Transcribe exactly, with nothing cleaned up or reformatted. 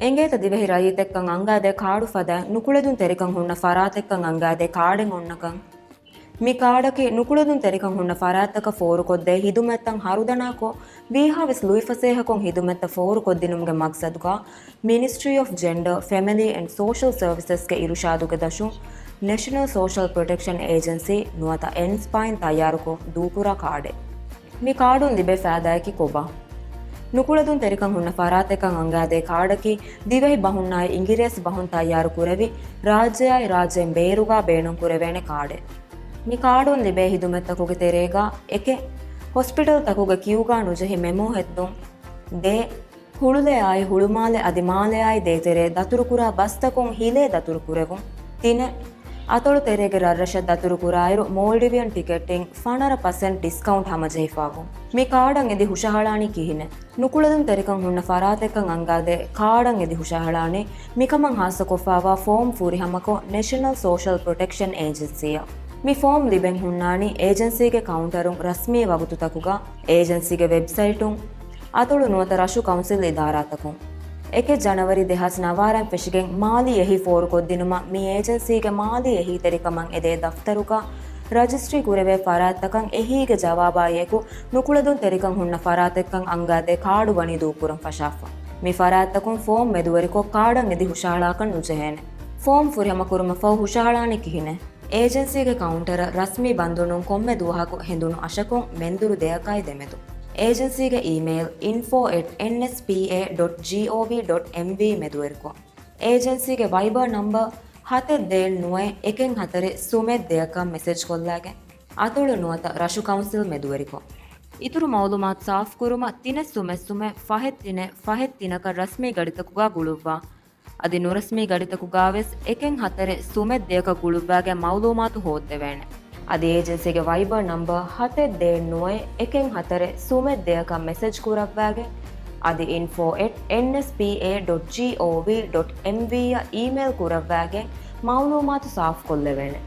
އެނގޭތަ ދިވެހި ރައްޔިތެއްކަން އަންގާދޭ ކާޑު ފަދައިން ނުކުޅެދުންތެރިކަން ހުންނަ ފަރާތެއްކަން އަންގާދޭ ކާޑެއް އޮންނަކަން؟ މި ކާޑަކީ ނުކުޅެދުންތެރިކަން ހުންނަ ފަރާތްތަކަށް ފޯރުކޮށްދޭ ހިދުމަތްތައް ހަރުދަނާކޮށް، ވީހާވެސް ލުއިފަސޭހަކޮށް ހިދުމަތްތައް ފޯރުކޮށްދިނުމުގެ މަގްސަދުގަ، މިނިސްޓްރީ އޮފް ޖެންޑަރ، ފެމިލީ އެންޑް ސޯޝަލް ސަރވިސަސްގެ އިރުޝާދުގެ ދަށުން، ނެޝަނަލް ސޯޝަލް ޕްރޮޓެކްޝަން އޭޖެންސީ ނުވަތަ އެންސްޕާއިން ތައްޔާރުކޮށް ދޫކުރާ ކާޑެއް. މި ކާޑުން ލިބޭ ފައިދާއަކީ ކޮބާ؟ ނުކުޅެދުންތެރިކަން ހުންނަ ފަރާތެއްކަން އަންގާދޭ ކާޑަކީ، ދިވެހި ބަހުންނާއި އިނގިރޭސި ބަހުން ތައްޔާރު ކުރެވި، ރާއްޖެއާއި ރާއްޖޭން ބޭރުގަ ބޭނުން ކުރެވޭނެ ކާޑެއް. މި ކާޑުން ލިބޭ ހިދުމަތްތަކުގެ ތެރޭގަ އެކެއް، ހޮސްޕިޓަލްތަކުގެ ކިއުގަ ނުޖެހި މެމު ހެއްދުން. ދޭއް، ހުޅުލެއާއި ހުޅުމާލެ އަދި މާލެއާއި ދޭތެރޭ ދަތުރުކުރާ ބަސްތަކުން ހިލޭ ދަތުރު ކުރެވުން. ތިނެއް، އަތޮޅު ތެރޭގެ ރަށްރަށަށް ދަތުރު ކުރާއިރު މޯލްޑިވިއަން ޓިކެޓްއިން ފަނަރަ ޕަސެންޓް ޑިސްކައުންޓް ހަމަޖެހިފާވުން. މި ކާޑަށް އެދި ހުށަހަޅާނީ ކިހިނެއް؟ ނުކުޅެދުންތެރިކަން ހުންނަ ފަރާތެއްކަން އަންގާދޭ ކާޑަށް އެދި ހުށަހަޅާނީ މިކަމަށް ހާއްސަކޮށްފާވާ ފޯމް ފުރިހަމަކޮށް ނެޝަނަލް ސޯޝަލް ޕްރޮޓެކްޝަން އޭޖެންސީއަށް. މި ފޯމް ލިބެން ހުންނާނީ އޭޖެންސީގެ ކައުންޓަރުން ރަސްމީ ވަގުތުތަކުގަ، އޭޖެންސީގެ ވެބްސައިޓުން، އަތޮޅު ނުވަތަ ރަށު ކައުންސިލް އިދާރާތަކުން. އެކެއް ޖަނަވަރީ ދެހާސް ނަވާރައިން ފެށިގެން މާލީ އެހީ ފޯރުކޮށްދިނުމަށް މި އޭޖެންސީގެ މާލީ އެހީތެރިކަމަށް އެދޭ ދަފްތަރުގަ ރަޖިސްޓްރީ ކުރެވޭ ފަރާތްތަކަށް އެހީގެ ޖަވާބާއިއެކު ނުކުޅެދުންތެރިކަން ހުންނަ ފަރާތެއްކަން އަންގާދޭ ކާޑު ވަނީ ދޫކުރަން ފަށާފަ. މި ފަރާތްތަކުން ފޯމް މެދުވެރިކޮށް ކާޑަށް އެދި ހުށަހަޅާކަށް ނުޖެހޭނެ. ފޯމް ފުރިހަމަކުރުމަށްފަހު ހުށަހަޅާނީ ކިހިނެއް؟ އޭޖެންސީގެ ކައުންޓަރަށް ރަސްމީ ބަންދުނުން ކޮންމެ ދުވަހަކު ހެނދުނު އަށަކުން މެންދުރު ދެއަކާއި ދެމެދު. އޭޖެންސީގެ އީމެއިލް އިންފޯ އެޓް އެންއެސްޕީއޭ ޑޮޓް ޖީއޯވީ ޑޮޓް އެމްވީ މެދުވެރިކޮށް. އޭޖެންސީގެ ވައިބަރ ނަމްބަރ ހަތެއް ދޭއް ނުވައެއް އެކެއް ހަތަރެއް ސުމެއް ދެއަކަށް މެސެޖް ކޮށްލާގެން، އަތޮޅު ނުވަތަ ރަށު ކައުންސިލް މެދުވެރިކޮށް. އިތުރު މައުލޫމާތު ސާފުކުރުމަށް ތިނެއް ސުމެއް ސުމެއް ފަހެއް ތިނެއް ފަހެއް ތިނަކަށް ރަސްމީ ގަޑިތަކުގަ ގުޅުއްވާ. އަދި ނުރަސްމީ ގަޑިތަކުގަވެސް އެކެއް ހަތަރެއް ސުމެއް ދެއަކަށް ގުޅުއްވާގެން މައުލޫމާތު ހޯއްދެވޭނެ. އަދި އޭޖެންސީގެ ވައިބަރ ނަމްބަރ ހަތެއް ދޭއް ނުވައެއް އެކެއް ހަތަރެއް ސުމެއް ދެއަކަށް މެސެޖް ކުރައްވާގެން، އަދި އިންފޯ އެޓް އެންއެސްޕީއޭ ޑޮޓް ޖީއޯވީ ޑޮޓް އެމްވީ އަށް އީމެއިލް ކުރައްވާގެން މައުލޫމާތު ސާފުކޮށްލެވޭނެ.